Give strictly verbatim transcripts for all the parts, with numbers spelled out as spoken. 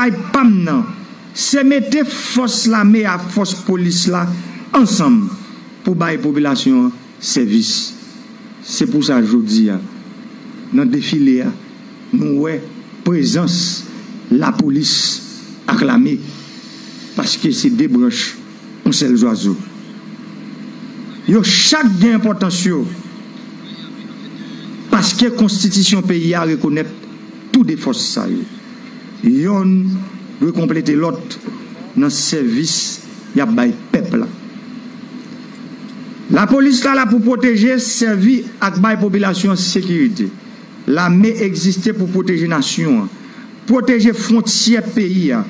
Batay pa m nan, se mete fòs lame a, fòs polis la ansanm pou bay popilasyon an sèvis. Se pou sa jodi a, nan defile a, nou wè prezans lapolis ak lame, paske se de branch yon sèl zwazo. Yo chak gen enpòtans yo, paske konstitisyon peyi a rekonèt tou de fòs sa yo. Yonn dwe konplete lòt nan sèvis y ap bay pèp la. Lapolis la la pou pwoteje, sèvi ak bay popilasyon an sekirite. Lame egziste pou pwoteje nasyon an, pwoteje fwontyè peyi a,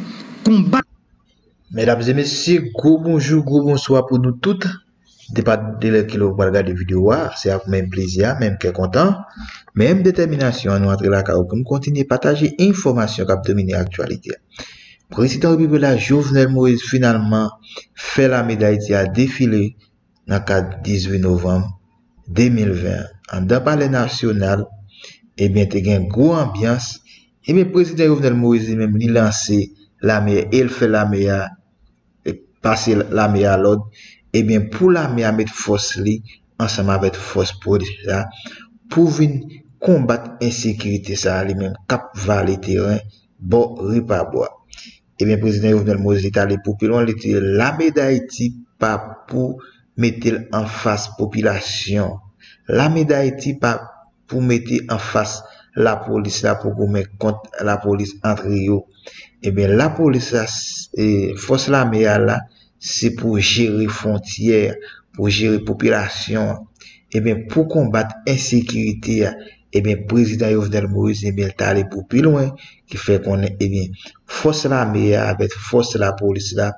konbat. Medam e mesye, gwo bonjou, gwo bonswa pou nou tout. Depann de lè ke w pral gade videyo a, se ak menm plezi a, menm kè kontan, menm detèminasyon an nou antre lakay ou pou n kontinye pataje enfòmasyon k ap domine aktyalite a. Prezidan Repiblik la, Jovenel Moïse, finalman fè lame Dayiti a defile nan kad dizuit novanm de mil ven an. Anndan Palè Nasyonal, ebyen, te gen gwo anbyans. Ebyen, Prezidan Jovenel Moïse li menm, li lanse lame e l fè lame a, pase lame a lòd, ebyen, pou lame a met fòs li ansanm avèk fòs polis la pou vin konbat ensekirite sa a li menm k ap vale teren bò Repabwa. Ebyen, Prezidan Jovenel Moïse, li t ale pou pi lwen, li di lame Dayiti pa pou mete l anfas popilasyon. Lame Dayiti pa pou mete anfas lapolis la pou goumen kont lapolis antre yo. Ebyen, lapolis la, e, fòs lame a la, se pou jere fwontyè, pou jere popilasyon an. Ebyen, pou konbat ensekirite a, ebyen, Prezidan Jovenel Moïse, ebyen, l t ale pou pi lwen, ki fè konnen, ebyen, fòs lame a avèk fòs lapolis la,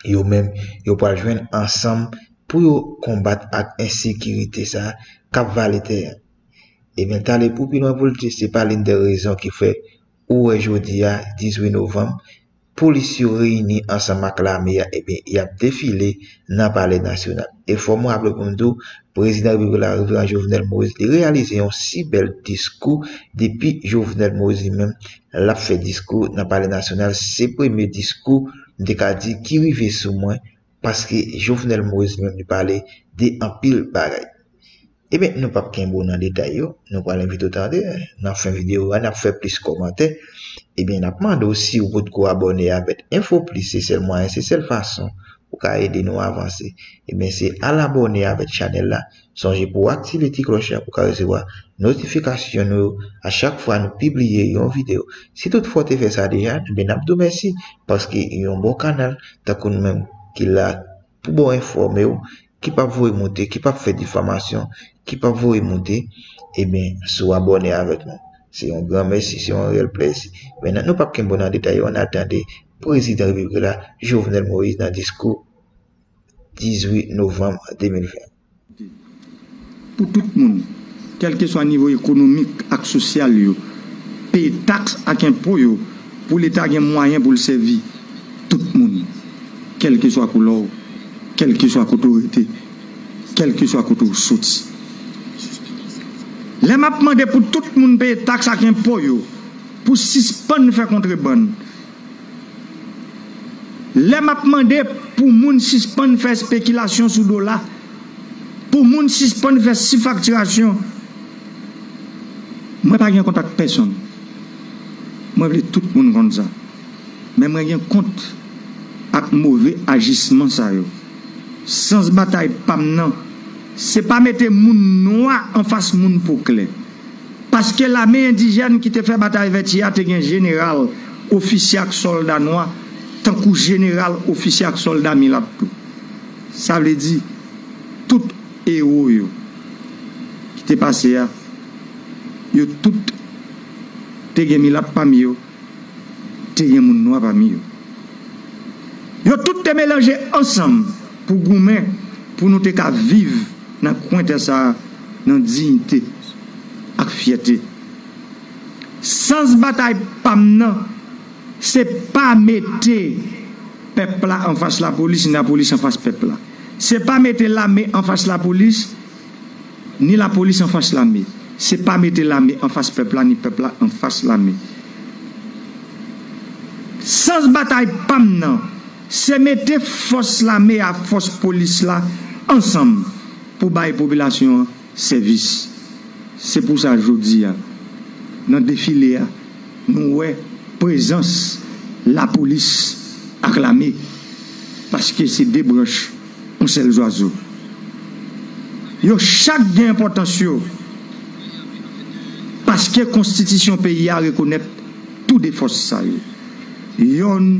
yo menm, yo pral jwenn ansanm pou yo konbat ak ensekirite sa a k ap vale tè a. Ebyen, l t ale pou pi lwen pou l di se pa l'une des raisons ki fè ou wè jodi a, dizuit novanm, polis yo reyini ansanm ak lame a, ebyen, y ap defile nan Palè Nasyonal. E fò m raple pou m di w, Prezidan Repiblik la, Reveran Jovenel Moïse, li reyalize yon si bèl diskou depi Jovenel Moïse li menm, l ap fè diskou nan Palè Nasyonal. Se premye diskou, m te ka di, ki rive sou mwen, paske Jovenel Moïse li menm, li pale de anpil bagay. Ebyen, nou p ap kenbe w nan detay yo. Nou pral envite w tande, nan fen videyo a, n ap fè plis kòmantè. Ebyen, n ap mande w si w potko abòne avèk Enfo Plis, se sèl mwayen, se sèl fason ou ka ede nou avanse. Ebyen, se al abòne avèk chanèl la. Sonje pou w aktive ti klòch la pou w ka resevwa notifikasyon nou yo a chak fwa nou pibliye yon videyo. Si toutfwa w te fè sa deja, ebyen, n ap di w mèsi, paske yon bon kanal, tankou nou menm ki la pou ba w enfòme w, ki p ap voye moute, ki p ap fè difamasyon, ki p ap voye moute, ebyen, si w abòne avèk nou, se yon gran mèsi, se yon reyèl plèzi. Men nou p ap kenbe w nan detay yo, ann al tande Prezidan Repiblik la, Jovenel Moïse, nan diskou dizuit novanm de mil ven. Pou tout moun, kèlkeswa nivo ekonomik ak sosyal yo, peye taks ak enpo yo pou Leta gen mwayen pou l sèvi tout moun, kèlkeswa koulè w, kèlkeswa kote w rete, kèlkeswa kote w soti. Lè m ap mande pou tout moun peye taks ak enpo yo, pou sispann fè kontrebann, lè m ap mande pou moun sispann fè espekilasyon sou dola, pou moun sispann fè sifaktirasyon, mwen pa gen kont ak pèsonn. Mwen vle tout moun konn sa. Men mwen gen kont ak move ajisman sa yo. Sans batay pa m nan, se pa mete moun nwa anfas moun po klè. Paske lame endijèn ki te fè batay Vètyè a te gen jeneral, ofisye ak sòlda nwa, tankou jeneral, ofisye ak sòlda milat tou. Sa vle di, tout ewo yo ki te pase a, yo tout te gen milat pami yo, te gen moun nwa pami yo. Yo tout te melanje ansanm pou goumen pou nou te ka viv nan kwen tè sa a nan diyite ak fyète. Sans batay pa m nan, se pa mete pèp la anfas lapolis, ni lapolis anfas pèp la. Se pa mete lame anfas lapolis, ni lapolis anfas lame. Se pa mete lame anfas pèp la, ni pèp la anfas lame. Sans batay pa m nan, se mete fòs lame a, fòs polis la ansanm pou bay popilasyon an sèvis. Se pou sa jodi a, nan defile a, nou wè prezans lapolis ak lame, paske se de branch yon sèl zwazo. Yo chak gen enpòtans yo, paske konstitisyon peyi a rekonèt tou de fòs sa yo. Yonn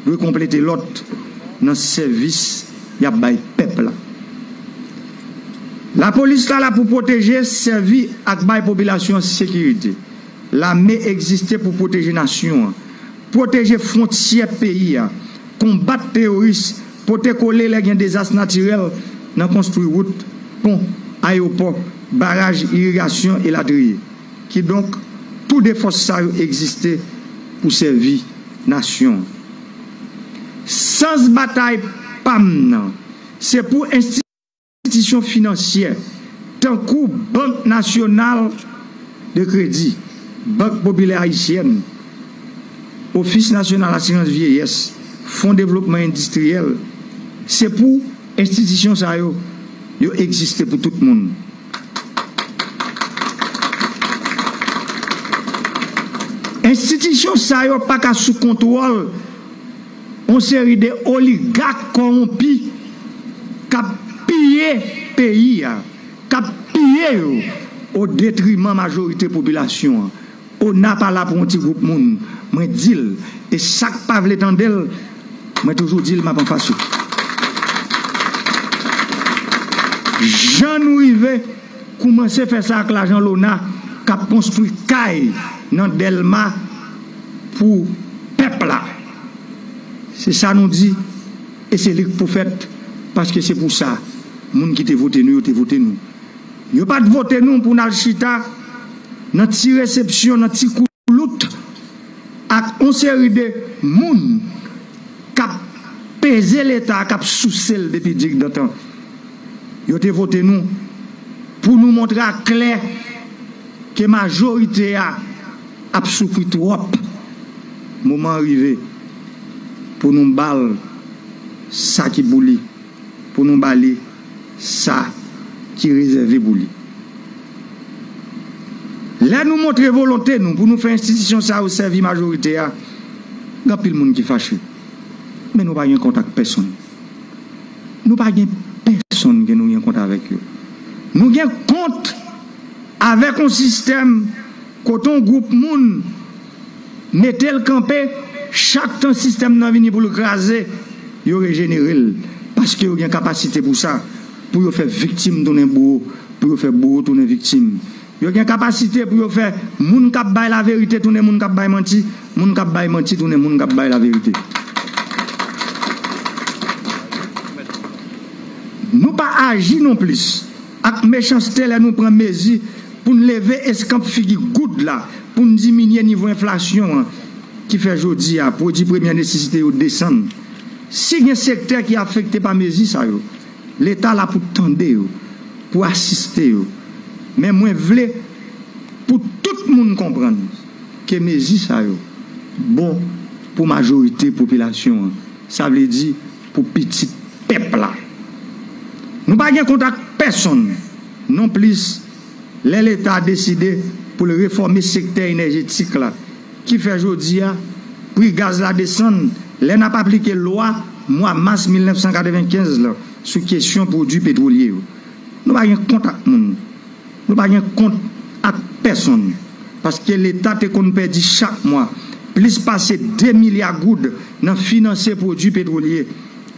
dwe konplete lòt nan sèvis y ap bay pèp la. Lapolis la la pou pwoteje, sèvi ak bay popilasyon an sekirite. Lame egziste pou pwoteje nasyon an, pwoteje fwontyè peyi a, konbat teworis, pote kole lè gen dezas natirèl nan konstwi wout, pon, ayewopò, baraj irigasyon elatriye. Kidonk, tou de fòs sa yo egziste pou sèvi nasyon an. Sans batay pa m nan, se pou enstitisyon finansyè, tankou Bank Nasyonal de Kredi, Bank Popilè Ayisyèn, Ofis Nasyonal Asirans Vyeyès, Fon Devlopman Endistriyèl, se pou enstitisyon sa yo, yo egziste pou tout moun. Enstitisyon sa yo pa ka sou kontwòl yon seri de oligak kòwonpi k ap piye peyi a, k ap piye yo o detriman majorite popilasyon an. Ona pa la pou yon ti gwoup moun. Mwen di l, e sa k pa vle tande l, mwen toujou di l m ap anfas yo. Jan nou rive koumanse fè sa ak lajan Lona k ap konstwi kay nan Dèlma pou pèp la. Se sa nou di, e se li k pou fèt, paske se pou sa moun ki te vote nou yo te vote nou. Yo pa t vote nou pou n al chita nan ti resepsyon, nan ti koulout ak yon seri de moun k ap peze Leta, k ap souse l depi digdantan. Yo te vote nou pou nou montre aklè ke majorite a ap soufri twòp. Moman an rive pou nou ba l sa ki pou li, pou nou ba li sa ki rezève pou li. Lè nou montre volonte nou pou nou fè enstitisyon sa yo sèvi majorite a, gen anpil moun ki fache. Men nou pa gen kont ak pèsonn. Nou pa gen pèsonn ke nou gen kont avèk yo. Nou gen kont avèk yon sistèm kote yon gwoup moun mete l kanpe, chak tan sistèm nan vini pou l kraze, yo rejenere l, paske yo gen kapasite pou sa, pou yo fè viktim tounen bouwo, pou yo fè bouwo tounen viktim. Yo gen kapasite pou yo fè moun k ap bay laverite tounen moun k ap bay manti, moun k ap bay manti tounen moun k ap bay laverite. Nou pa aji nonplis ak mechanste lè nou pran mezi pou n leve eskanp figi goud la, pou n diminye nivo enflasyon an, ki fè jodi a pwodui premyè nesesite yo desann. Si gen sektè ki afekte pa mezi sa yo, Leta la pou tande yo, pou asiste yo. Men mwen vle pou tout moun konprann ke mezi sa yo bon pou majorite popilasyon an. Sa vle di pou pitit pèp la. Nou pa gen kont ak pèsonn nonplis lè Leta deside pou l refòme sektè enèjetik la, ki fè jodi a pri gaz la desann lè n ap aplike lwa mwa mas mil nèf san katrevenkenz la sou kesyon pwodui petwolye yo. Nou pa gen kont ak moun. Nou pa gen kont ak pèsonn, paske Leta te konn pèdi chak mwa plis pase de milya goud nan finanse pwodui petwolye,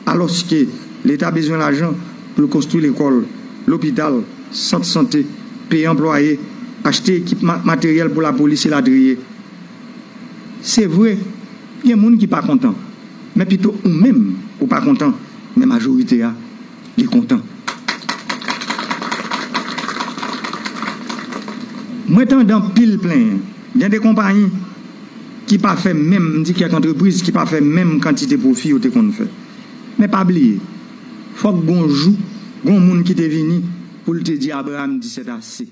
alòske Leta bezwen lajan pou l konstwi lekòl, lopital, sant sante, peye anplwaye, achte ekipman ak materyèl pou lapolis elatriye. Se vre, gen moun ki pa kontan, men pito ou menm ou pa kontan, men majorite a li kontan. Mwen tande anpil plenyen. Gen de konpayi ki pa fè menm, m di kèk antrepriz ki pa fè menm kantite pwofi yo te konn fè. Men pa bliye, fòk gon jou, gon moun ki te vini pou l te di Abraram di sèt ase.